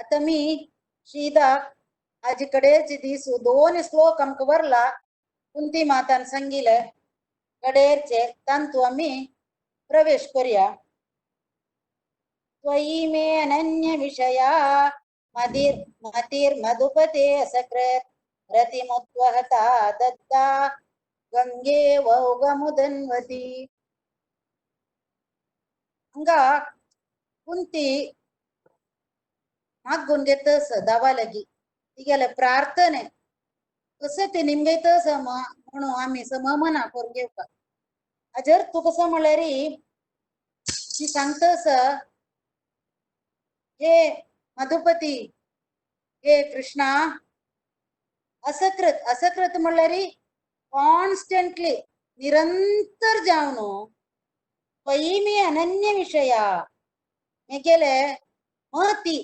आतां मी शीदा आजी कडेची दीस दोन श्लोक आमकां वरला कुंती मातान सांगिले कडेरचे तांतू आमी प्रवेश करूया. त्वयि मे अनन्य विषया मदिर मतिर मधुपते असकृत रतिमुत्वहता दत्ता गंगे वौगमुदन्वती. हांगा कुंती मागून घेतस दावा लागी तिगेले प्रार्थने कसं ते निमगयतस म्हणून आमी सममना करून घेवका. हाजेर तूं कसो म्हणल्यार ती सांगतस हे मधुपती हे कृष्णा असकृत असकृत म्हणल्यार कॉन्स्टंटली निरंतर जावन त्वयि मे अनन्य विषया मेगेले मती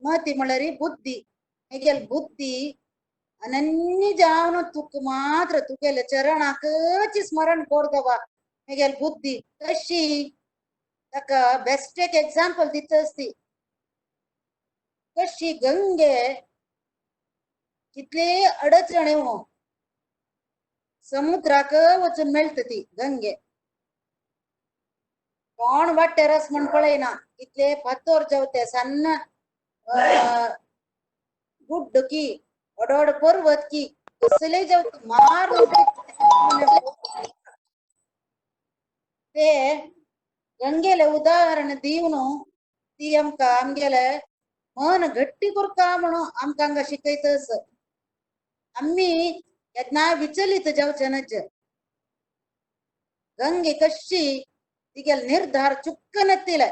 मती म्हणल्यार बुद्धी मेगेल बुद्धी अनन्य जावन तुक मात्र तुगेले चरणाकच स्मरण करदवा मेगेल बुद्धी तशी ताका बेस्ट एक एग्जाम्पल दितस ती कशी गंगे कितले अडचण येवं समुद्राक वचून मेळटा ती गंगे कोण वाटेर आस म्हण पळयना कितले फातोर जेवते सान्न गुड्ड की व्हड पर्वत की कसले जेवते मार ते गंगेले उदाहरण दिवन ती आमकां आमगेले मन घट्टी करता म्हणून आमकां हांगा शिकयतस. आमी केन्ना विचलित जावचे नज. गंगे कशी तिगेले निर्धार चुक्कनतिले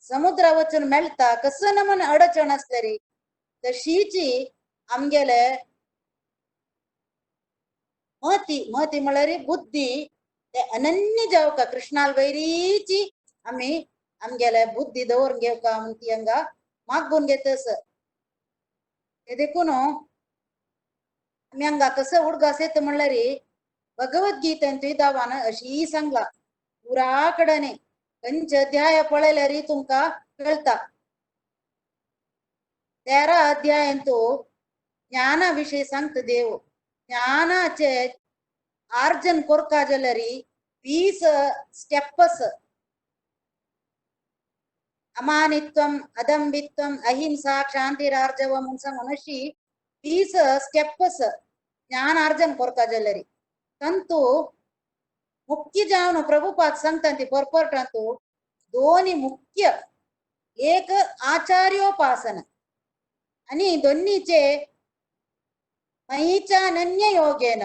समुद्रा वचून मेळटा कसं ना म्हण अडचण आसल्यारी तशीची आमगेले मती मती म्हळ्यार बुद्धी ते अनन्य जावका कृष्णाल वैरीची आमी आमगेले बुद्धी दवरून घेवका म्हण ती हांगा मागून घेतस. ते देखून आमी हांगा कसो उडगास येता म्हणल्यार भगवद्गीतेंतूय दावान अशी सांगला पुरा कडेन खंयचे अध्याय पळयल्यार तुमकां कळटा. 13 अध्यायांतू ज्ञाना विशयी सांगता देव ज्ञानाचे आर्जन करता जाल्यार 20 स्टेप्स अमानित्वम अदंबित्वम अहिंसा क्षांतिरार्जव म्हूण सांगून अशी 20 स्टेप्स ज्ञान आर्जन करता जाल्यार तांतू मुख्य जावन प्रभुपाद सांगता ती परपरटांतू दोनी मुख्य एक आचार्योपासना आनी दोन्नीचे मयिचानन्य योगेन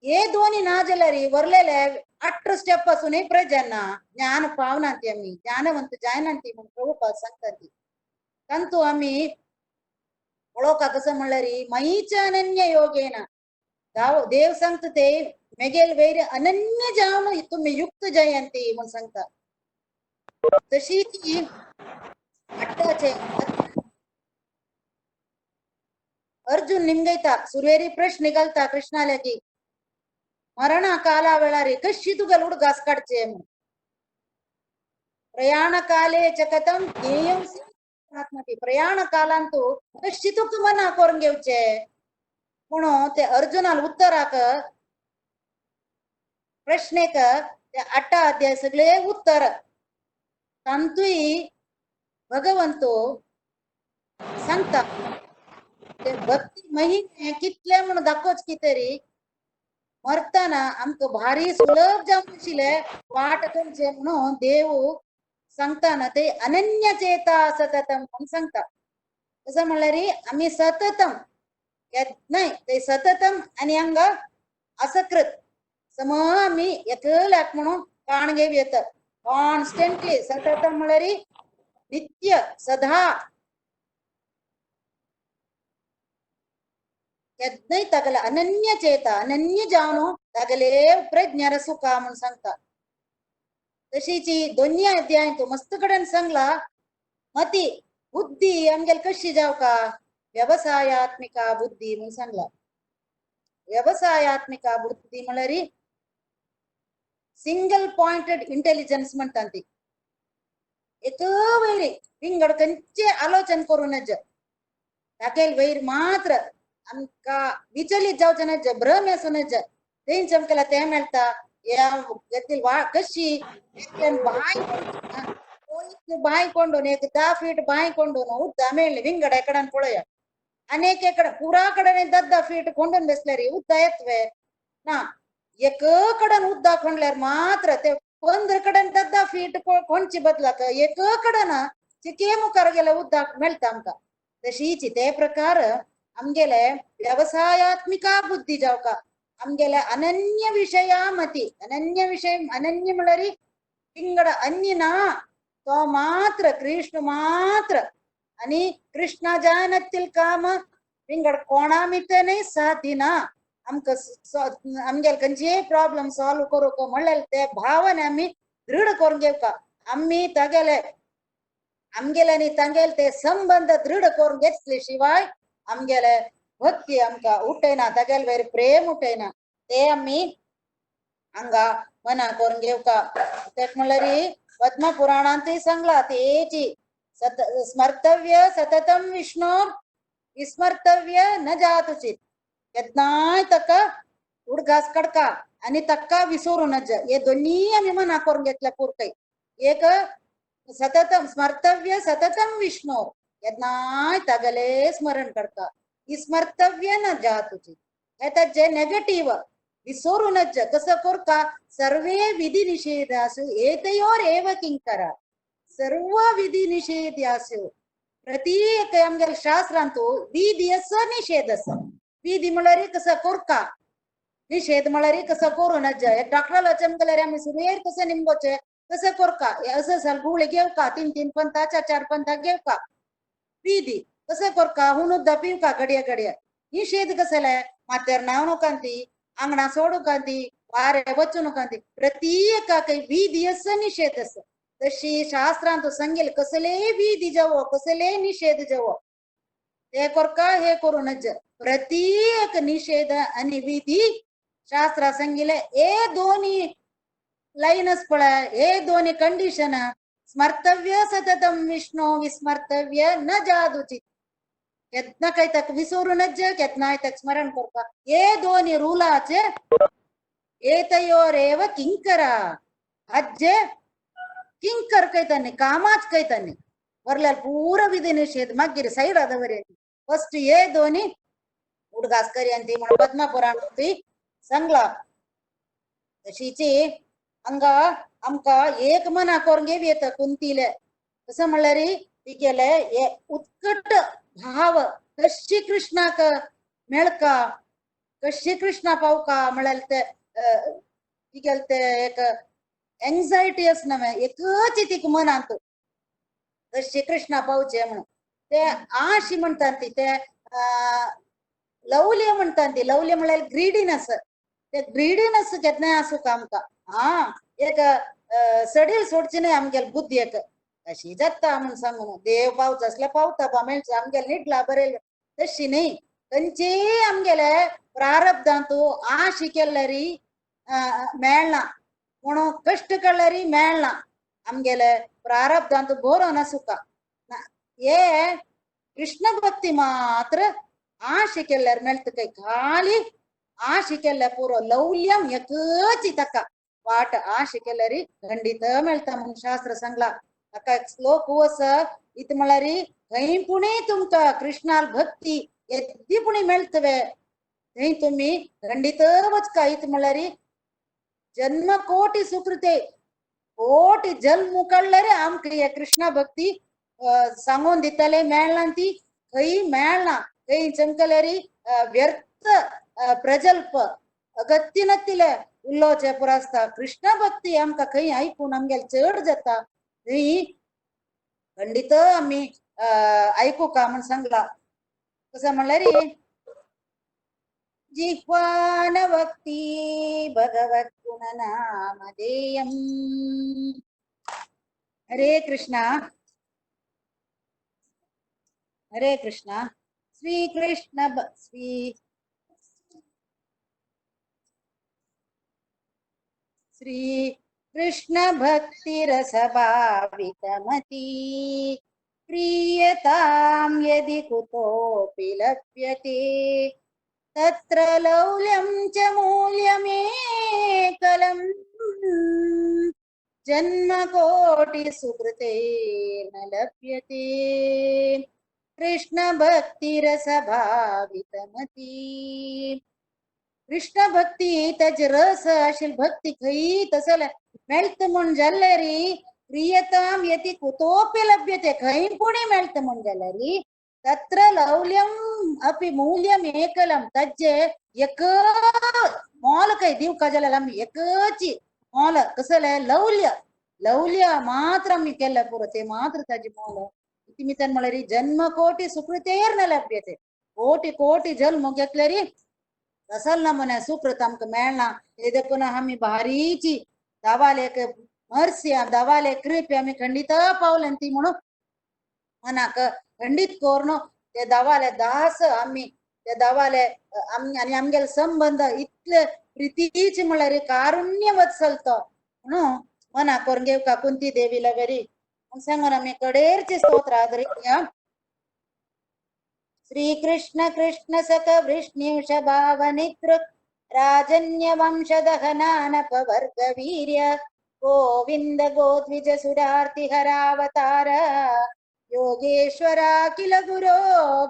हे दोनी ना जाल्यार वरलेले 18 स्टेप आसूनय प्रयोजन ना ज्ञान पावना ती आमी ज्ञानवंत जायना ती म्हूण प्रभुपाद सांगता ती. तांतू आमी पळोवका कसो म्हणल्यार मयिचानन्य योगेन देव सांगता ते मेगेल वैर अनन्य जावन तुमी युक्त जयंती म्हूण सांगता. तशी ती अट्टाचे अर्जुन निमगयता सुरवेरी प्रश्न घालता कृष्णाल्या की मरणा काला वेळार कशी तुगेल उडगास काडचे म्हूण प्रयाण काले च कथम ज्ञेयं आत्मती प्रयाण कालांतू कशी तुका मना करून घेवचे म्हणून ते अर्जुनाल उत्तराक प्रश्नेक ते 8 अध्याय सगळे उत्तर तांतूय भगवंतो सांगता ते भक्ती महिने कितले म्हणून दाखोवच कितें मरतना आमकां भारी सुलभ जावन आशिल्ले वाट खंयचे म्हणून देव सांगताना ते अनन्य चेता सततम म्हणून सांगता. कसं म्हणल्यार आमी सततम न्हय ते सततम आनी हांगा असकृत सम आमी एकल्याक म्हणून काण घेव येता कॉन्स्टंटली सततम म्हणल्यार नित्य सदा केन्नाय तागेले अनन्य चेता अनन्य जावन तागेले प्रज्ञार सुखा म्हूण सांगता. तशीची दोन्ही अध्यायांतू मस्त कडेन सांगला मती बुद्धी आमगेली कशी जावका व्यवसायात्मिका बुद्धी म्हूण सांगला. व्यवसायात्मिका बुद्धी म्हणल्यार सिंगल पॉइंटेड इंटेलिजन्स म्हणटा ती. एक वैरी विंगड खंयचे आलोचन करूं नज तागेल वैर मात्र आमकां विचलित जावचें नज भ्रम आसूं नज तेंच आमकां तें मेळटा ह्या घेतली वा कशी बांय बांय कोंडून एक 10 फीट बांय कोंडून उदक मेळ्ळें विंगड एकडान पळया आनी एक एकडे पुरा कडेन 10 फीट कोंडून बसल्यार उदक येतवे ना एक कडेन उदक कोंडल्यार मात्र ते 15 कडेन 10 फीट कोणचे बदलाक एक कडेन चिके मुखार गेल्यार उदक मेळटा आमकां. तशीच ते प्रकार आमगेले व्यवसायात्मिका बुद्धी जावका आमगेले अनन्य विषयामती अनन्य विषय अनन्य म्हळ्यार विंगड अन्य ना तो मात्र कृष्ण मात्र आणि कृष्णा जानतील काम विंगड कोणा मितने साधी ना आमकां आमगेले खंयचेय प्रॉब्लम सॉल्व करूंक म्हणल्यार ते भावने आमी दृढ करून घेवका आमी तागेले आमगेले आनी तांगेले ते संबंध दृढ करून घेतले शिवाय आमगेले भक्ती आमकां उठयना तागेले वयर प्रेम उठयना ते आमी हांगा मना करून घेवका. तेका म्हणल्यार पद्म पुराणांतूय सांगला तेची स्मर्तव्य सततम विष्णु विस्मर्तव्य न जातुचित केन्नाय ताका उडगास काडका आनी ताका विसरू नज हे दोन्ही आमी मना करून घेतल्या पुरतय. एक सततम स्मर्तव्य सततम विष्णु केन्नाय तागेले स्मरण करता विस्मर्तव्य न जातुचित हे ताजे नेगेटिव्ह विसरू नज कसं करता सर्वे विधी निषेधासु एतयोरेव किंकरा सर्व विधी निषेधासु प्रत्येक आमगेले शास्त्रांतु विधी आसा निषेध आसा. विधी म्हळ्यार कसं करता निषेध म्हळ्यार कसं करूं नज. डॉक्टराला चमकल्यार आमी सुरवेर कसं निमगोचे कसं करका असं साल गुळी घेवका 3 3 पंथा 4 4 पंथा घेवका विधी कसं करका हुनुद्दा पिवका घडये घडये. निषेध कसले माथ्यार न्हांव नकांती आंगणा सोडू कांती वारे वचू नकांती प्रत्येकाक विधी आसा निषेध आसा. तशी शास्त्रांत सांगेल कसले विधी जावो कसले निषेध जावो ते करका हे करू नज. प्रत्येक निषेध आणि विधी शास्त्रा सांगिले हे दोन्ही लाईनच पळय हे दोन्ही कंडिशन स्मर्तव्य सततम विष्णु विस्मर्तव्य न जादुचित केन्ना काय ताका विसरू नज केन्नाय ताका स्मरण करता हे दोन्ही रुलाचे एतयोरेव किंकरा अज्जे किंकर कैतानी कामाच कैतानी वरल्यार पूरा विधी निषेध मागीर सायड दवरे फस्ट हे दोन्ही उडगास करयांती म्हणून पद्म पुराणांतूय सांगला. तशीची हांगा आमकां एक मना करून घेव येता कुंतीले कसं म्हणल्यार तिगेले हे उत्कट भाव कशी कृष्णाक मेळका कशी कृष्णा पावका म्हळ्यार ते तिगेले ते एक एंग्जायटी आसना एकच तिका मनांत कशी कृष्णा पावचे म्हणून ते आशी म्हणटात ती ते लवल्य म्हणटात ती लवल्य म्हळ्यार ग्रीडीनस ते ग्रीडीनस केन्नाय आसूं आमकां हा एक सडील सोडची न्हय आमगेले बुद्धी एक अशी जाता म्हूण सांगून देव पावता आसल्यार पावता बा मेळचा आमगेले निटला बरें तशी न्हय खंयचेय आमगेले प्रारब्धांतू आशी केल्यार मेळना म्हणून कश्ट काडल्यार मेळना आमगेले प्रारब्धांतू बरोवन आसूका हे कृष्ण भक्ती मात्र आशी केल्यार मेळटा काय खाली आशी केल्यार पुरो लवल्यम एकच ताका वाट आशी केल्यार खंडीत मेळटा म्हणून शास्त्र सांगला. ताका एक श्लोक आसा इत म्हळ्यार खंय पुणे तुमकां कृष्णाल भक्ती येदी पुणे मेळटवे थंय तुमी खंडीत वचका. इत म्हळ्यार जन्म कोटी सुकृते कोटी जन्म काडल्यार आमकां हे कृष्णा भक्ती सांगून दितले मेळना ती खंय मेळना खंय चमकल्यार व्यर्थ प्रजल्प अगत्य नतिले उलोवचें पुरो आसता. कृष्ण भक्ती आमकां खंय आयकून आमगेले चड जाता थंय खंडीत आमी आयकुका म्हूण सांगला. कसं म्हणल्यार जिह्वान वक्ति भगवत् गुणनामधेयम्. हरे कृष्णा हरे कृष्णा. श्री कृष्ण श्री श्री कृष्ण भक्ति रस भावितमती क्रियतां यदि कुतोऽपि लभ्यते तत्र लौल्यं च मूल्यमेकलं जन्मकोटि सुकृतेर्न लभ्यते। कृष्ण भक्ति रस भावितमती। कृष्ण भक्ती ताची रस आशिल्ली भक्ती खंय तसले मेळटा म्हूण जाल्यार क्रियतां यदि कुतोपि लभ्यते खंय पुणी मेळटा म्हूण जाल्यार तत्र लौल्यम अपि मूल्यम एकलम तज्जे एक मोल खंय दिवका जाल्यार आमी एकची मोल कसले लौल्य लौल्य मात्र आमी केल्ले पुरो ते मात्र ताजे मोल। इतिमितान म्हळ्यार जन्मकोटि सुकृतेर न लभ्यते कोटि कोटि जल्म घेतल्यार तसल नमुने सुकृत आमकां मेळना। ते देखून आमी भारीची दावालेक मर्सी दावाले कृपे आमी खंडित पावले ती म्हणून मनाक खंडीत करून ते दावाले दास आमी ते दावाले आनी आमगेले संबंध इतले प्रितीचे म्हळ्यार कारुण्य वत्सलतो म्हणून मनाक करून घेवका कुंती देवीला वेरी सांगून आमी कडेरचे स्तोत्र आदरिया। श्री कृष्ण कृष्ण सख वृष्णिंश भावनितृ राजन्य वंशदहनानपवर्ग वीर्य गोविंद गोद्विज सुरार्ति हरावतार योगेश्वरा किल गुरो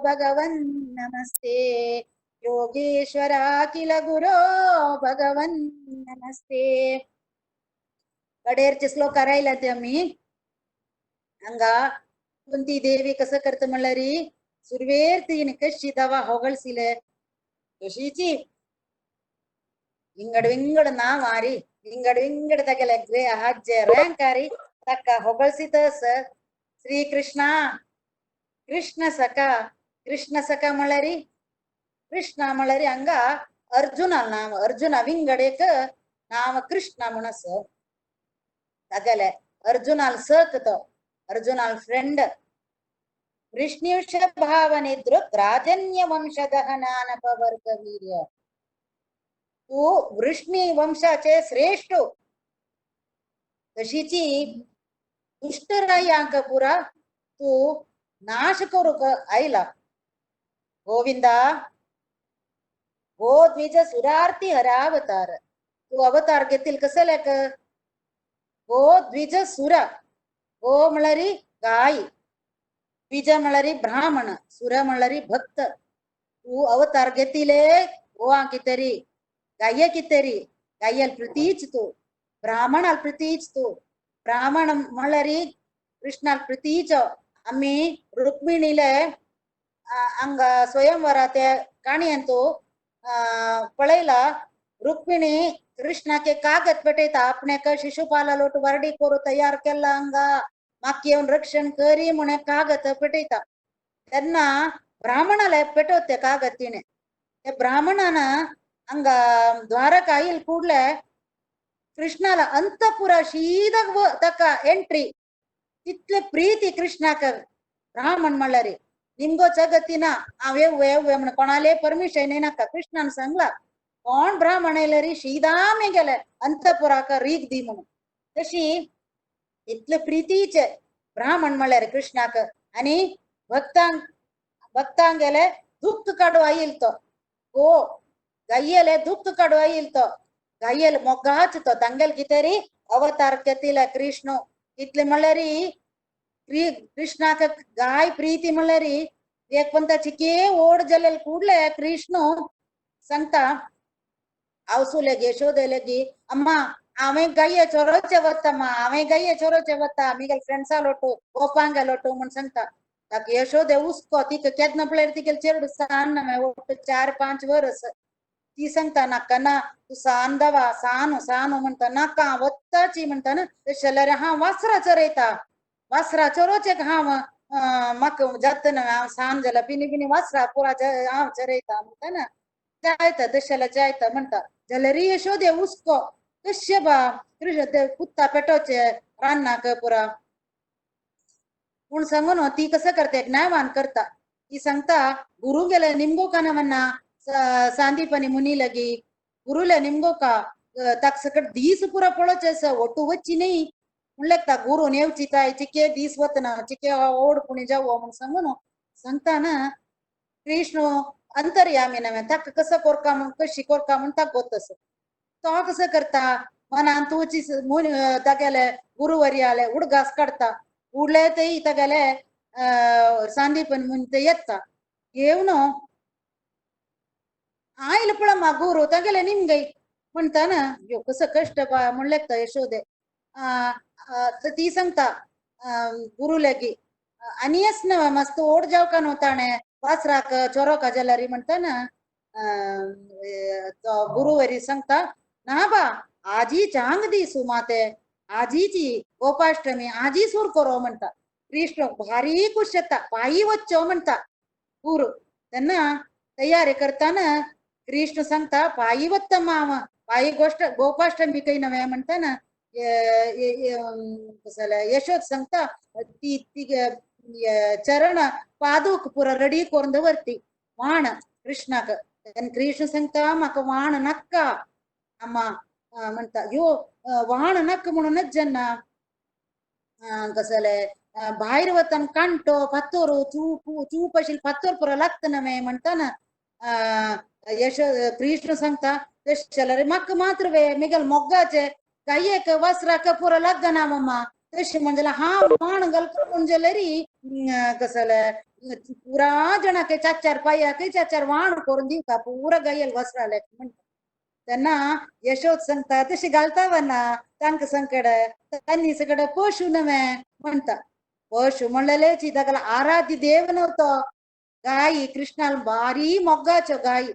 भगवन् नमस्ते। योगेश्वरा किल गुरो भगवन् नमस्ते। कडेरचे श्लोक रायला ते आमी हांगा कुंती देवी कसं करता म्हणल्यार सुरवेर तिने कशी दवा होगळसिले कशीची विंगड विंगड नाव आरी विंगड विंगड तागेले ग्रे हाजे रँक आरी ताका होगळसितस श्री कृष्णा कृष्ण सखा कृष्ण सखा म्हणल्यार कृष्ण म्हणल्यार हांगा अर्जुना नाव अर्जुना विंगड एक नाव कृष्ण म्हणस तागेले अर्जुनाल सख तो अर्जुनाल फ्रेंड। वृष्णिंश भावनिदृक् राजन्य वंशदहनानपवर्ग वीर्य तू वृष्णी वंशाचे श्रेष्ठ तशीची दुष्टरायांक पुरा तू नाश करूंक आयला। गोविंदा गोद्विज सुरार्थी हरावतार तू अवतार घेतील कसले गोद्विज सुरा गो म्हळ्यार गाय द्विज म्हळ्यार ब्राह्मण सुर म्हळ्यार भक्त तू अवतार घेतिले गोवा कितेरी गाये कितेरी गायल प्रीतीच तू ब्राह्मणाल प्रीतीच तू ब्राह्मण म्हळ्यार कृष्णाल प्रीतीच। आमी रुक्मिणीले हांगा स्वयंवरा ते काणयेंतू पळयला रुक्मिणी कृष्णाके कागद पेटयता आपण्याक शिशुपाला लोट वर्डी करू तयार केला हांगा म्हाका येवन रक्षण करी म्हूण कागद पेटयता तेन्ना ब्राह्मणाले पेटवते कागद तिणे ते ब्राह्मणान हांगा द्वारका आयल ಕೂಡ್ಲೆ कृष्णाला अंतपुरा शीदा ताका एंट्री तितले प्रीती कृष्णाक ब्राह्मण म्हणल्यार निमगो जगतीना हांव येवं येवं म्हण कोणाले परमिशन येनाका। कृष्णान सांगला कोण ब्राह्मण येयल्यार शीदा मेगेले अंतपुराक रीग दी म्हणून तशी इतले प्रीतीचे ब्राह्मण म्हणल्यार कृष्णाक आनी भक्तांक भक्तांगेले दुःख काडू आयल तो गो गायेले दुःख काडू आयल तो गायेल मोगाच तो तांगेल कितेरी अवतार घेतिले कृष्ण इतले म्हणल्यार कृष्णाक गाय प्रीती म्हणल्यार एक पंताची के ओड जालेले ಕೂಡ್ಲೆ कृष्ण सांगता आवसुले यशोदेले अम्मा हांवें गाये चोरोचे वता मा हांवें गाये चोरोचे वता मिगेल फ्रेंड्सा लोटू गोपांगे लोटू म्हूण सांगता। ताका यशोदे हुस्को तिका केन्ना पळयल्यार तिगेले चेडूं सान ಒಟ್ಟು 4-5 वर्स ती सांगता नाका ना तूं सान दावा सानो सानो म्हणटा नाका हांव वत्ताची म्हणटा न्हू तशें जाल्यार हांव वासरां चरयता वासरां चरोवचें हांव म्हाका जाता न्हू हांव सान जाल्यार पिनी पिनी वासरां पुरा हांव चरयता म्हणटा न्हू जायता तशें जाल्यार जायता म्हणटा जाल्यार यशोदे हुस्को कशें बा कृष्ण ते कुत्ता पेटोवचे रान्नाक पुरा पूण सांगून ती कसं करता ज्ञानवान करता ती सांगता गुरु गेले निमगो का ना म्हणना सांदीपनी मुनी लगी गुरुले निमगो का ताका सकट दीस पुरो पळोवचें आसा ओटू वच्ची न्ही म्हणल्यार ता गुरून येवची ताय चिके दीस वतना चिके ओड पुणी जावो म्हूण सांगून सांगता ना कृष्ण अंतर्यामी नव्हे ताका कसो कोरका म्हूण कशी कोरका म्हूण ताका गोत आसा तो कसो करता मनान तुची तागेले गुरुवरी आले उडगास काडटा उडले तेय तागेले सांदीपन म्हूण ते येता येवन आयले पळय मा गुरू तागेले निमगय म्हणटा ना यो कसो कश्ट बा म्हणलें तो यशोदे ती सांगता गुरू लागी आनी येस ना मस्त ओड जावका न्हू ताणें वासराक चोरोका जाल्यार म्हणटा ना तो गुरुवरी सांगता ना बा आजी चांग दीसू माते आजीची गोपाष्टमी आजी सूर करो म्हणटा कृष्ण भारी खुश जाता पायी वच्चो म्हणटा गुरू तेन्ना तयारी करताना कृष्ण सांगता पायी वत्ता मामा पायी गोष्ट गोपाष्टमी काही नव्हे म्हणटा ना यशोद सांगता ती ती चरण पादूक पुरा रेडी करून दवरती वाण कृष्णाक कृष्ण सांगता म्हाका वाण नाका अम्मा म्हणटा यो वाण नाका म्हणूनच जेन्ना कसले भायर वतान कांटो फातोर चूप चूप आशिल्ले फातोर पुरो लागता नव्हे म्हणटा ना यशो कृष्ण सांगता तशें जाल्यार म्हाका मात्र वे मिगेल मोगाचे गायेक वासराक पुरो लागना मम्मा तशें म्हणजे हा वाण घालता म्हूण जाल्यार कसले पुरा जणाक चार चार पांयाक चार चार वाण करून दिवका पुरा गायेल वासराले म्हणटा तेन्ना यशोद सांगता तशी घालता वना तांकां संकड तांणी सगळं पशु नव्हे म्हणटा पशु म्हणलेलेची ताका आराध्य देव नव्हतो गाई कृष्णाल भारी मोगाचो गाई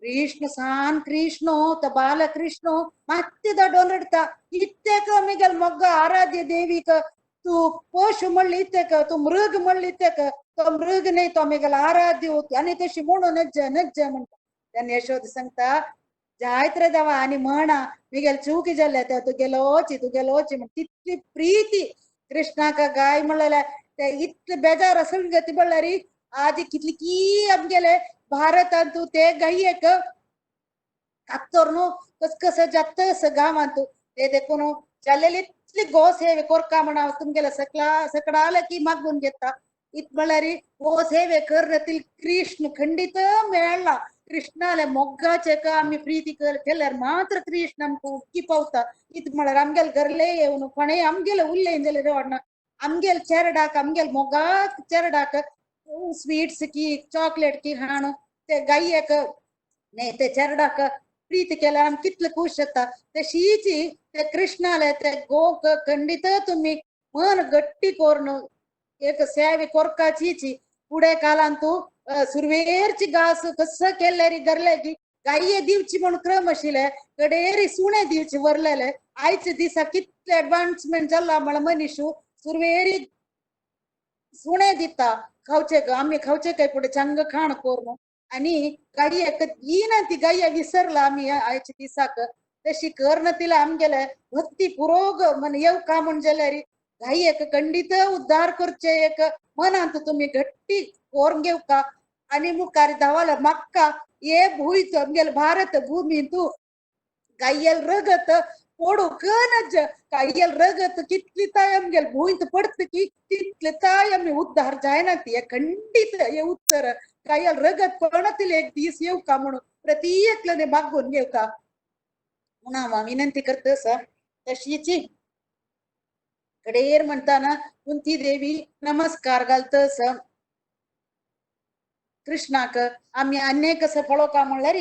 कृष्ण सान कृष्ण तो बालकृष्ण मात्ते दडोन रडटा इत्तेक मिगेल मोग्ग आराध्य देवीक तू पशु म्हणली इत्तेक तू मृग म्हणली इत्तेक तो मृग न्ही तो मिगेल आराध्य आनी तशी म्हणून नज्ज नज्ज म्हणटा तेन्ना यशोद सांगता जायत रे देवा आनी म्हणा मिगेल चुकी जाल्ले ते तुगेलोची तुगेलोची म्हण तितली प्रीती कृष्णाक गाय म्हणलेले ते इतले बेजार आसून गती म्हणल्यार आजी कितली की आमगेले भारतांतू ते गायेक कातोर न्हू कस कसं जाता असं गांवांतू ते देखून जाल्लेली इतली गो सेवे कोरका म्हणा तुमगेले सकला सकडाले की मागून घेता इत म्हणल्यार गो सेवे करतील कृष्ण खंडीत मेळ्ळा कृष्णाले मोगाचे का आमी प्रीती केल्यार मात्र कृष्ण आमकां उक्की पावता इत म्हळ्यार आमगेले घरले येवन कोणेय आमगेले उल्ले जाल्यार वाडना आमगेले चेरडाक आमगेले मोगाक चेरडाक स्वीट्स की चॉकलेट की हाणू ते गायेक न्ही ते चेरडाक प्रीती केल्यार आमी कितले खूश जाता तशीची ते कृष्णाले ते गोक खंडीत तुमी मन गट्टी करून एक सेवे कोरकाचीची फुडें कालान तूं सुरवेरची घास कसं केल्यारी गरले की गाये दिवची म्हणून क्रम आशिल्ले कडेरी सुणे दिवचे वरलेले आयच्या दिसा कितले एडवान्समेंट जाला म्हळ्यार मनीस सुरवेरी सुणे दिता खावचे आमी खावचे काय फुडें चंग खाण करून आनी गायेक येना ती गाय विसरला आमी आयच्या दिसाक तशी कर्ण तिला आमगेले भक्ती पुरोग म्हण येवका म्हण जाल्यार गायेक खंडीत उद्धार करचे एक मनांत तुमी घट्टी कोरून घेवका आनी मुखार धांवला म्हाका हे भूंयचो आमगेले भारत भूमी तूं गायेल रगत पडूंक नज गायेल रगत कितली ताय आमगेले भूंयत पडत की तितले ताय आमी उद्धार जायना ती खंडीत हे उत्तर गायेल रगत पडतील एक दीस येवका म्हणून प्रति एकल्याने मागून घेवका म्हणून हांव विनंती करता सर तशीची कडेर म्हणताना कुंती देवी नमस्कार घालतस कृष्णाक आमी आनी कसं पळोवका म्हणल्यार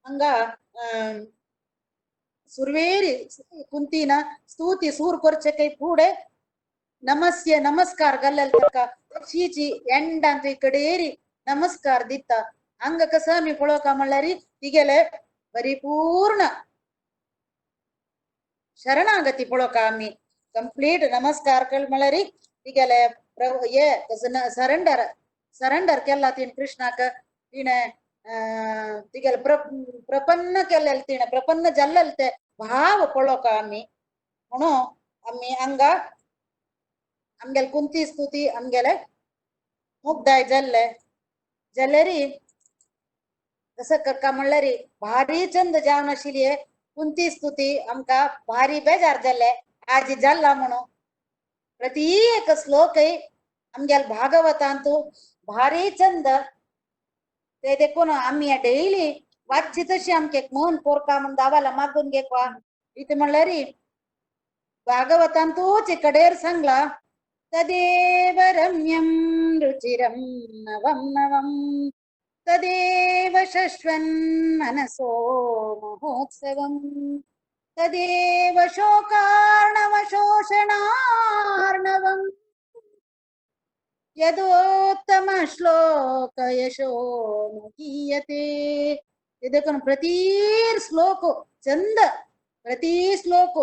हांगा सुरवेरी कुंतीन स्तुती सूर करचे काही फुडें नमस्य नमस्कार घाल्लेले ताका तशीची एंडांत कडेरी नमस्कार दिता हांगा कसं आमी पळोवका म्हणल्यार तिगेले परिपूर्ण शरणागती पळोवका आमी कंप्लीट नमस्कार केल म्हणल्यार तिगेले हे सरेंडर सरेंडर केला तिणें कृष्णाक तिणें तिगेले प्रपन्न केलेले तिणें प्रपन्न जाल्लेले ते भाव पळोवका आमी म्हणून आमी हांगा आमगेले कुंती स्तुती आमगेले मुग्धाय जाल्ले जाल्यार तसं करका म्हणल्यार भारी चंद जावन आशिल्ली कुंती स्तुती आमकां भारी बेजार जाल्ले आजी जाल्ला म्हणून प्रति एक श्लोकय आमगेले भागवतांतू भारी चंद ते देखून आमी डेली वाचची तशी आमके मन पोरका म्हण दावाला मागून घेवा. इथे म्हणल्यार भागवतांतूच कडेर सांगला तदेव रम्यं रुचिरं नवं नवं तदेव शश्वन् मनसो महोत्सवं तदेव शोकार्णव शोषणार्णवं यदोत्तम श्लोक यशो गीयते. देखून प्रति श्लोक चंद प्रति श्लोक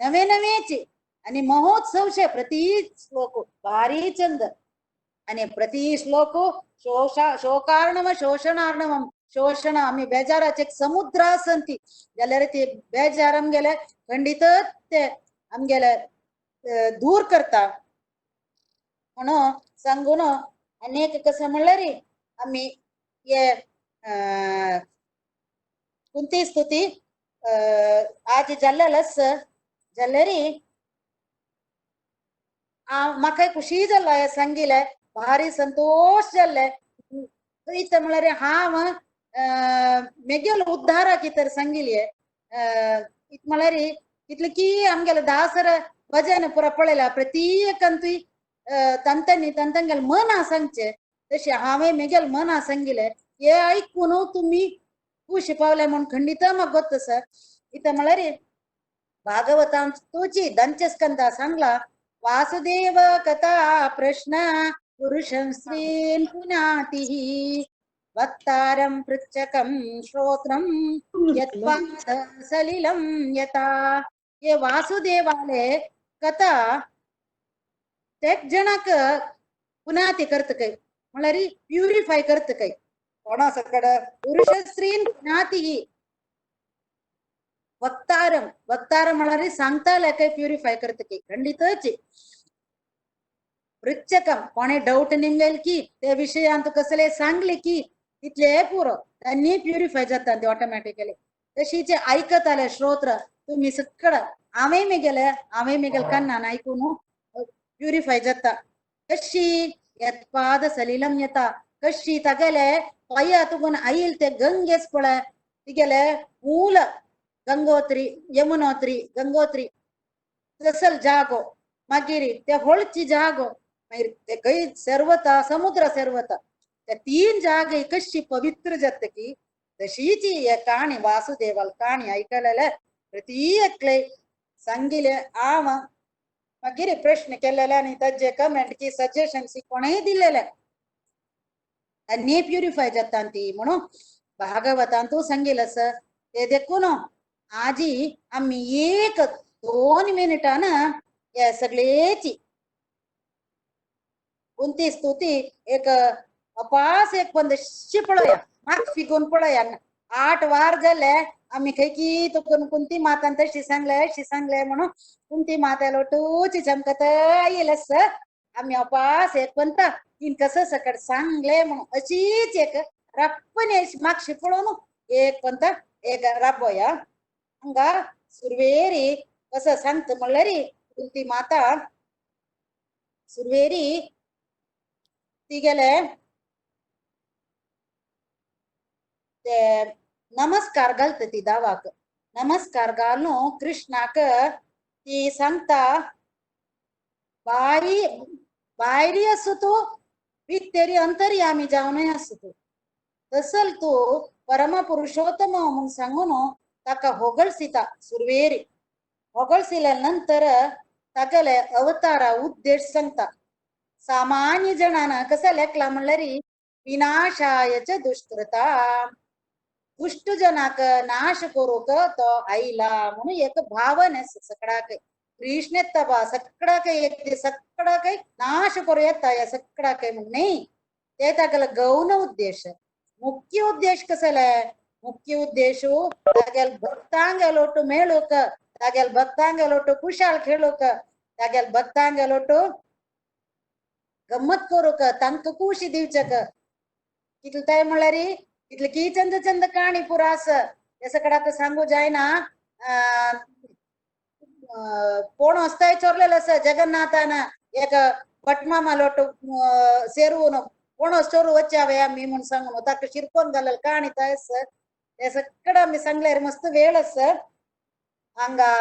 नवे नवेचे आणि महोत्सवचे प्रति श्लोक भारी चंद आणि प्रति श्लोक शोकार्णव शोषणार्णव शोषण आम्ही बेजाराचे समुद्र आसंती जाल्यार ते बेजार आमगेले खंडीतच ते आमगेले दूर करता म्हणून सांगून अनेक कसं म्हणल्यार आमी हे कुंती स्तुती आज जाल्लेलस जाल्यार म्हाका खुशी जाल्लो सांगिले भारी संतोष जाल्ले. इतलें म्हणल्यार हांव मेगेलो उद्धाराक तर सांगिल्ले इत म्हणल्यार इतलें की आमगेले दासर भजन पुरा पळयला प्रत्येकांतूय तांतांनी तांतांगेले मना सांगचे तशें हांवें मेगेले मना सांगिले हे आयकून तुमी खुश पावले म्हूण खंडीत म्हाका गोत्त सर. इतलें म्हणल्यार भागवतांतूची दंचस्कंदा सांगला वासुदेव कथा प्रश्न पुरुषं स्त्रीं पुनातिः वक्तारं पृच्छकं श्रोत्रं यत्पाद सलिलं यथा. हे वासुदेवाले कथा तेक जणाक पुनाती करत काय म्हणल्यार प्युरिफाय करत काय कोणा सकड पुरुष स्त्रीं पुनातिः वक्तारं वक्तारं म्हणल्यार सांगताले काय प्युरिफाय करत काय खंडीतच. पृच्छकम कोणे डाऊट निघेल की त्या विषयांत कसले सांगले की तितले पुरो त्यांनी प्युरिफाय जाता ते ऑटोमॅटिकली. तशीच ऐकत आले श्रोत्र तुम्ही सगळं हांवें मेगेले हांवें मेगेले कन्नान आयकून प्युरिफाय जाता. कशी यत्पाद सलिलम येता कशी तागेले पांया तुगून आईल ते गंगेच पळय तिगेले मूल गंगोत्री यमुनोत्री गंगोत्री तसल जागो मागीर ते होळची जागो मागीर ते खंय सर्वता समुद्र सर्वता त्या तीन जागे कशी पवित्र जाता की तशीच ही काणी वासुदेवाल काणी आयकलेले प्रति एकले सांगिले हांव मागीर प्रश्न केलेले आनी ताजे कमेंट की सजेशन कोणेय दिलेले आनी प्युरिफाय जाता ती म्हणून भागवतांतू सांगिल आसा. ते देखून आजी आमी एक 2 मिनिटान हे सगळेची कुंती स्तुती एक अपास एक पंदशी पळोवया मात फिगून पळोवया. 8 वार जाले आमी खंय की तुकून कुंती मातान तशी सांगले अशी सांगले म्हणून कुंती माता लोटूची चमकत आयल आसा. आमी अपास एक पंता तीन कसं सकट सांगले म्हणून अशीच एक रप्पन मागशी पळोवन एक पंता एक राबोया. हांगा सुरवेरी कसं सांगता म्हणल्यार कुंती माता सुरवेरी तिगेले ते नमस्कार घालता ती दावाक नमस्कार घालून कृष्णाक ती सांगता बारी भायरी आसूं तूं भितरी अंतर्यामी जावनय आसूं तूं तसल तूं परमपुरुषोत्तम म्हणून सांगून ताका होगळसिता. सुरवेरी होगळसिल्या नंतर तागेले अवतारा उद्देश सांगता. सामान्य जणांना कसं लेखला म्हणल्यार विनाशायच दुष्कृता दुष्ट जनाक नाश करूक तो आयला म्हणून एक भावना आसा सगळ्याक. कृष्ण येता बा सगळ्याक एक सगळ्याक नाश करूं येता ह्या सगळ्याक म्हणून न्ही ते तागेलो गौण उद्देश. मुख्य उद्देश कसले मुख्य उद्देश तागेले भक्तांगेलोटू मेळूक तागेले भक्तांगेलोटू कुशाल खेळूक तागेले भक्तांगेलोटू गम्मत करूक तांकां खुशी दिवचक. कितले काय म्हणल्यार इतले की चंद चंद काणी पुरा आसा हे सगळं आतां सांगू जायना. कोण वस्ताय चोरलेलो आसा जगन्नाथान एक भटमामा लोट सेरून कोण चोरू वच्चावे आमी म्हूण सांगून ताका शिरकोन घालेल काणी थंय आसा. हे सगळं आमी सांगल्यार मस्त वेळ आसा. हांगा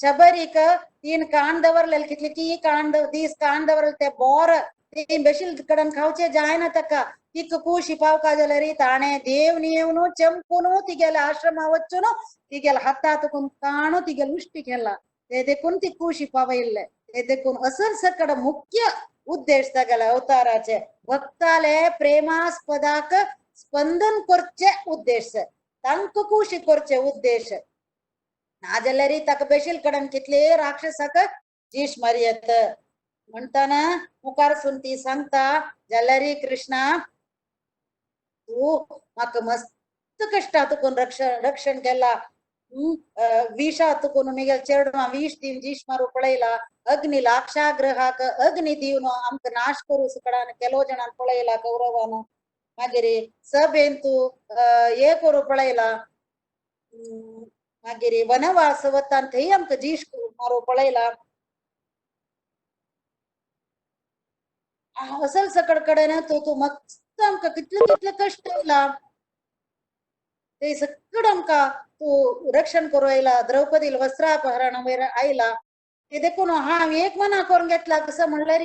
शबरीक तीन कान दवरलेले कितले की कान दीस कान दवरले ते बोर ते बेशील कडेन खावचे जायना ताका तिक ಕೂಶಿ ಪಾವಕ जाल्यार ताणे देव येवन चमकून तिगेले आश्रमा वचून तिगेले हातातून काणू तिगेले उश्टी केला ते देखून ती कुशी पावयल्ले. ते देखून असल सकड मुख्य उद्देश तागेले अवताराचे भक्ताले प्रेमास्पदाक स्पंदन करचे उद्देश तांकां कुशी करचे उद्देश. नाजाल्यार ताका बेशील कडेन कितले राक्षसाक जीश मारयत म्हणटाना मुखार सून ती सांगता जाल्यार कृष्णा तूं म्हाका मस्त कश्टा तुकून रक्षण केला. विशा तुकून मिगेल चेडवा विष दिवन जीश मारू पळयला. अग्नी लाक्षाग्रहाक अग्नी दिवन आमकां नाश करूं सकडान केलो जाणान पळयला कौरवान. मागीर सभेन तूं हे करूं पळयला. मागीर वनवास वतान थंय आमकां जीश मारू पळयला. असल सकड कडेन तूं तूं मस्त आमकां कितले कितले कश्ट येयला ते सगळं आमकां तूं रक्षण करूं येयला. द्रौपदी वस्त्रापहरण आयला ते देखून हांव एक मना करून घेतला कसं म्हणल्यार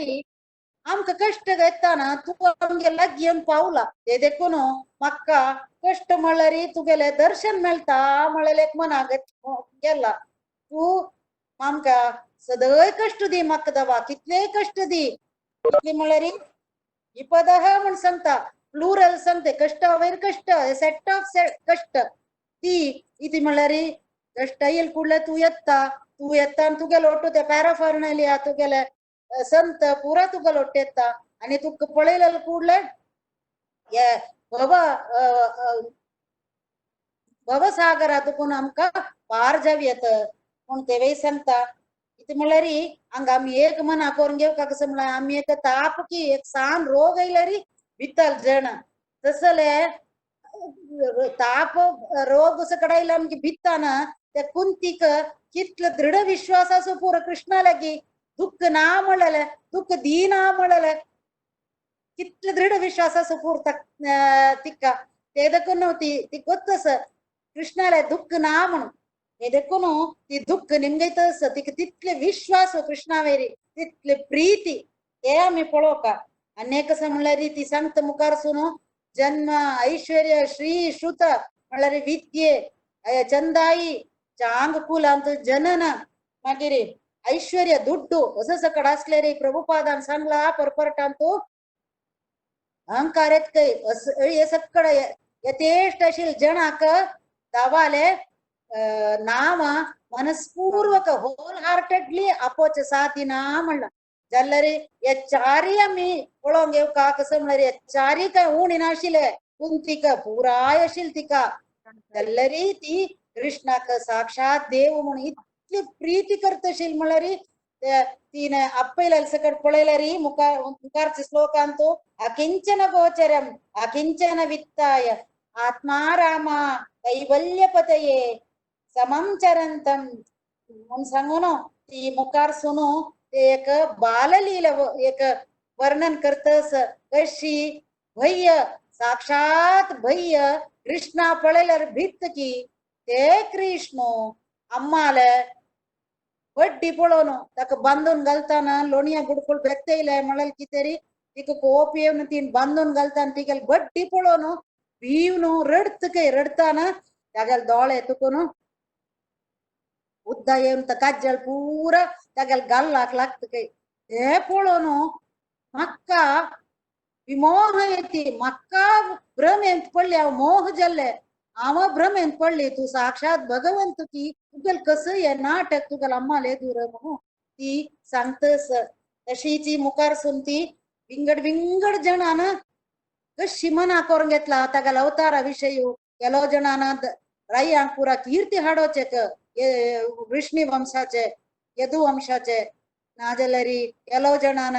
आमकां कश्ट येताना तूं आमगे लागीं येवन पावला ते देखून म्हाका कश्ट म्हणल्यार तुगेलें दर्शन मेळटा म्हणल्यार एक मना गेला. तूं आमकां सदय कश्ट दी म्हाका दवा कितलेय कश्ट दी कितले म्हणल्यार विपदः म्हण सांगता प्लुरल सांगते कश्टावयर कश्ट सेट ऑफ कश्ट ती इति म्हणल्यार कश्ट येयल कुडले तूं येता तूं येता आनी तुगेलो ओट्टू ते पॅराफर्नलिया तुगेले संत पुरा तुगेलो ओट्टू येता आनी तुका पळयलें कुडले हे भव भवसागरा तुकून आमकां पार जावं येता म्हूण तेवय सांगता. इति म्हणल्यार हांगा आमी एक मना करून घेवका कसं म्हणल्यार आमी एक ताप की एक सान रोग आयल्यार भितर जण तसले ताप रोग सकड आयला आमगे भिताना त्या कुंतीक कितलो दृढ विश्वास आसो पुरो कृष्णा लागीं दुःख ना म्हणलें दुःख दिना म्हणलें कितलो दृढ विश्वास आसो पुरो तिका ते देखून ती ती गोत्त आसा कृष्णाले दुःख ना म्हणून. हे देखून ती दुःख निमगयत आसा तिका तितले विश्वास कृष्णावेरी तितले प्रीती ते आमी पळोवका. आनी कसं म्हणल्यार ती सांगता मुखार सून जन्म ऐश्वर्य श्री श्रुत म्हणल्यार विद्ये चंदाई चांग कुलांत जनन मागीर ऐश्वर्य दुड्डू असं सकड असले रे प्रभुपादान सांगला परपरटांतू अहंकार येत काय हे सकड यथेष्ट अशील जणाक दावाले नाम मनस्पूर्वक होल हार्टेडली आपोवचे साथी ना म्हणला जाल्यार हे चारी आमी पळोवंक घेवका कसं म्हणल्यार हे चारी काय उणी नाशिल्ले कुंतीक पुराय आशिल्ली तिका जाल्यार ती कृष्णाक साक्षात देव म्हणून इतली प्रीती करतशील म्हणल्यार तिने आपयलें सकट पळयल्यार मुखार मुखारचे श्लोकांतू अकिंचन गोचरम अकिंचन वित्ताय आत्मा रामा कैवल्यपतये समम चरंतम म्हूण सांगून ती मुखार सुनू ते एक बाललीला एक वर्णन करतस कशी भय्य साक्षात भय्य कृष्णा पळयल्यार भीत की ते कृष्ण अम्माले बड्डी पळोवन ताका बांदून घालताना लोणया बुडकुल बेगतयले म्हणल्यार कितें तरी तिका कोप येवन तीन बांदून घालताना तिगेले बड्डी पळोवन भिवन रडत काय रडताना तागेले दोळे तुकून उद्दा येवन काजल पुरा तागेले गाल्लाक लागता काय ते पळोवन म्हाका विमोह येती म्हाका भ्रमेंत पडली हांव मोह जाल्ले हांव भ्रमेंत पडली तूं साक्षात भगवंत की तुगेल कसं हे नाटक तुगेल अम्माले दूर म्हणून ती सांगतस. तशीची मुखार सून ती विंगड विंगड जणान कशी मना करून घेतला तागेलो अवतारा विशय केलो जणान रायांक पुरा कीर्ती हाडोवचें वृष्णी वंशाचे यदु वंशाचे नाजाल्यार केलो जणान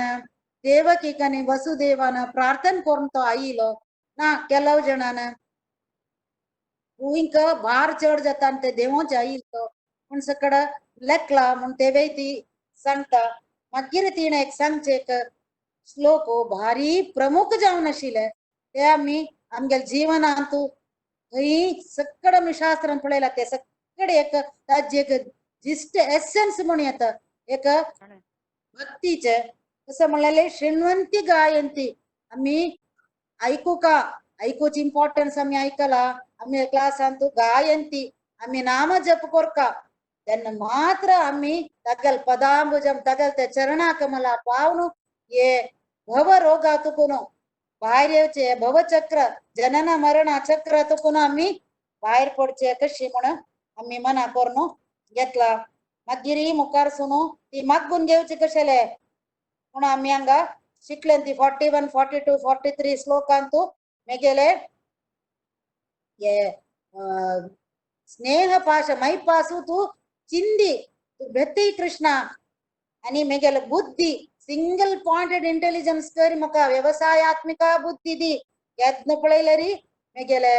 देवकीक आनी वसुदेवान प्रार्थना करून तो आयलो. ना केलाव जणान भुंयक भार चड जाता आनी ते देंवोवचे आयिल्लो तो पूण सकड लेखला म्हूण तेवय ती सांगता. मागीर तिणें एक सांगचें एक श्लोक भारी प्रमुख जावन आशिल्ले ते आमी आमगेल्या जिवनांत थंय सकड आमी शास्त्रान पळयला ते सकड एक ताजी एक जिस्ट एसेन्स म्हूण येता एक भक्तीचे. कसं म्हणलें शृण्वंती गायंती आमी आयकुका आयकुची इम्पॉर्टन्स आमी आयकला आमी क्लासांत गायंती आमी नाम जप कोरका तेन्ना मात्र आमी तागेल पदांबुजम तागेल त्या चरणा कमला पावन हे भव रोगा तुकून भायर येवचे भवचक्र जनन मरण चक्र तुकून आमी भायर पडचे कशी म्हण आमी मना करून घेतला. मागीर मुखार सुनू ती मागून घेवची कशेले म्हूण आमी हांगा शिकले ती 41 42 43 श्लोकांतू मेगेले हे स्नेह पाश मैपासू तू चिंदी तू भेती कृष्णा आनी मेगेले बुद्धी सिंगल पॉइंटेड इंटेलिजन्स कर म्हाका व्यवसायात्मिका बुद्धी दी यत्न पळयल्यारी मेगेले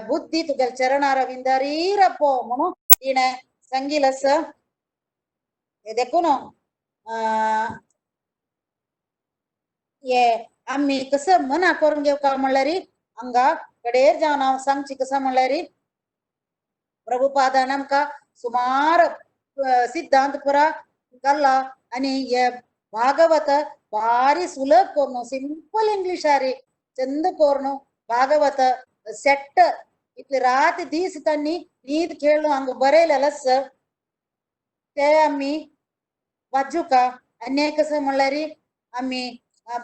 बुद्धी तुगेले चरणार विंदारी रपो म्हणून तिणें सांगिल. देखून हे आमी कसं मना करून घेवका म्हणल्यार हांगा कडेर जावन हांव सांगची कसं म्हणल्यार प्रभुपादान आमकां सुमार सिद्धांत पुरा घाला आनी हे भागवत भारी सुलभ करून सिंपल इंग्लिशारी चंद करून भागवत सेट इतले रात दीस तांणी न्हीद खेळून हांगा बरयलेलें ते आमी वाचुका. आनी कसं म्हणल्यार आमी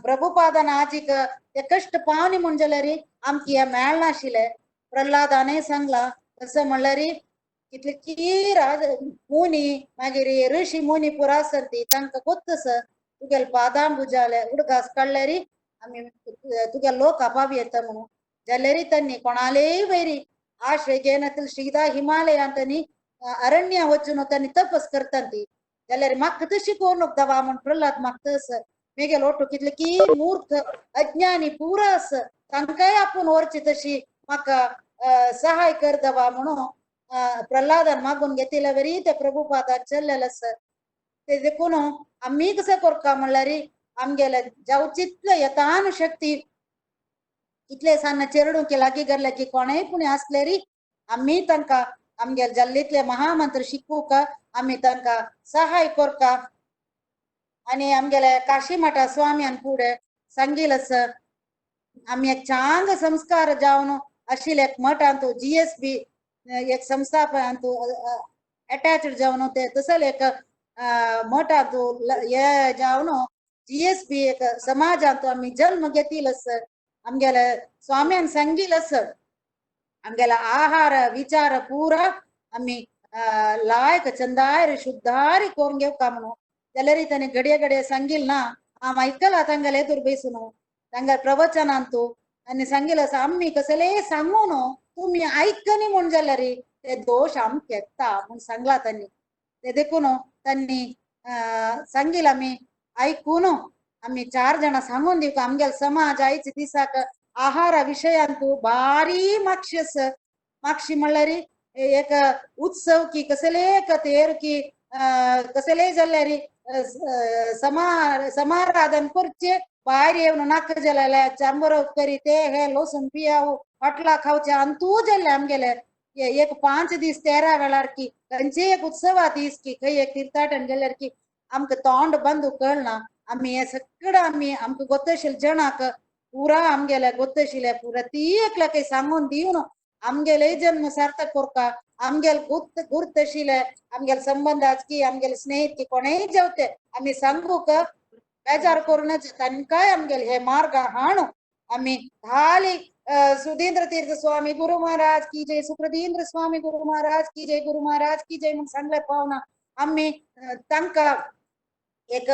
प्रभुपादान आजीक ते कश्ट पावनी म्हूण जाल्यार आमकां हें मेळनाशिल्लें. प्रल्हादानय सांगलां कसं म्हणल्यार कितले की राज मुनी मागीर ऋषी मुनी पुरा आसत ती तांकां गोत्तस तुगेले पादांबुजाले उडगास काडल्यार आमी तुगे लोक अपावी येता म्हणून जाल्यार तांणी कोणालेय वैरी आश्रय घेनातले श्रीदा हिमालयांत तांणी अरण्य वचून तांणी तपस करतात ती जाल्यार म्हाका तशी करूंक दवा म्हूण प्रल्हाद मागतस मेगेलो ओटो कितले की मूर्ख अज्ञानी पुरा आस तांकांय आपूण व्हरची तशी म्हाका सहाय कर दवा म्हणून प्रल्हादान मागून घेतिल्ले वरी ते प्रभुपादान चल्लेले आसा. ते देखून आमी कसं करका म्हणल्यार आमगेले जावचितले यथान शक्ती इतले सान्न चेरडूंक लागीं गेल्ले की कोणेय पुणी आसल्यारी आमी तांकां आमगेले जाल्लीतले महामंत्र शिकूंक आमी तांकां सहाय करका. आनी आमगेले काशी मठा स्वाम्यान फुडें सांगिल आसा आमी एक चांग संस्कार जावन आशिल्ले एक मठांत GSB एक संस्थापनांत अटॅच्ड जावन ते तसले एक मठांत हे जावन GSB एक समाजांत आमी जल्म घेतील आसा. आमगेले स्वाम्यान सांगिल आसा आमगेले आहार विचार पुरा आमी लायक चंदार शुद्धारी करून घेवका म्हणून जाल्यार ताणें घडये घडये सांगिल ना हांव आयकलां तांगेले एदूर बेसून तांगेले प्रवचनांतू आनी सांगिल आसा आमी कसलेय सांगू न्हू तुमी आयकनी म्हूण जाल्यार ते दोश आमकां येता म्हूण सांगला तांणी. ते देखून तांणी सांगिल आमी आयकून आमी चार जाणां सांगून दिवका आमगेले समाज आयज दिसाक आहारा विशयांतू भारी मागशी आसा. मागशी म्हणल्यार एक उत्सव की कसले एक तेर की कसलेय जाल्यार समाराधन करचे भायर येवन नाका जाल्यार चांबर करी ते हे लोसून पियाव हॉटला खावचे अंतू जाल्ले आमगेले एक 5 दीस 13 वेळार की खंयचे एक उत्सवा दीस की खंय एक तीर्थाटन गेल्यार की आमकां तोंड बंद कळना. आमी हे सगळं आमी आमकां गोतशील जणाक पुरा आमगेले गोतशिले पुरा ती एकल्या काही सांगून दिवन आमगेले जन्म सार्थक करका. आमगेले गुर्त गुर्तशिले आमगेले संबंधात की आमगेले स्नेहित की कोणेय जेवते आमी सांगूक बेजार करूनच तांकांय आमगेले हे मार्ग हाणू आमी खाली सुधींद्र तीर्थ स्वामी गुरु महाराज की जय, सुप्रधींद्र स्वामी गुरु महाराज की जय, गुरु महाराज की जय म्हूण सांगले पावना. आमी तांकां एक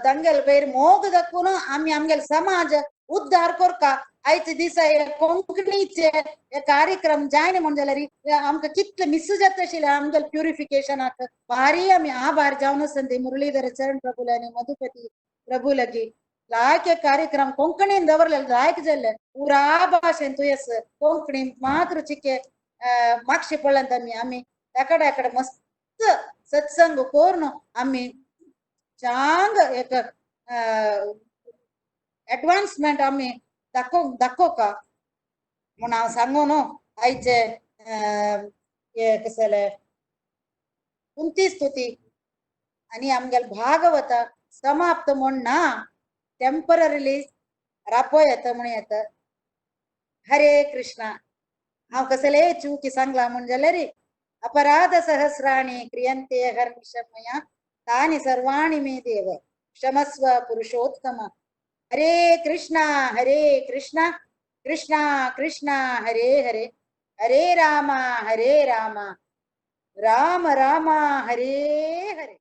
तांगेले वयर मोग दाखोवन आमी आमगेले समाज उद्धार करका. आयचे दिसा हे कोंकणीचे हे कार्यक्रम जायना म्हूण जाल्यार आमकां कितले मिस जाता आशिल्लें आमगेले प्युरिफिकेशनाक भारी आमी आभार जावन आसा ते मुरलीधर चरण प्रभुले आनी मधुपती प्रभू लागी. लायक कार्यक्रम कोंकणीन दवरले लायक जाल्ले पुरा भाशेन तुयस कोंकणी मात्र चिके मागशे पडल्यान आमी आमी एकडे एकडे मस्त सत्संग करून आमी चांग एक एडवान्समेंट आमी दाखोवका म्हूण हांव सांगू न्हू आयचे हे कसले कुंती स्तुती आनी आमगेले भागवत समाप्त म्हूण ना, टेंपररीली रापो येता म्हूण येता. हरे कृष्णा. हांव कसले चुकी सांगला म्हूण जाल्यार अपराध सहस्राणि क्रियन्ते हर्निशं मया तानि सर्वाणि मे देव क्षमस्व पुरुषोत्तम. हरे कृष्णा हरे कृष्णा कृष्णा कृष्णा हरे हरे, हरे राम हरे राम राम राम हरे हरे.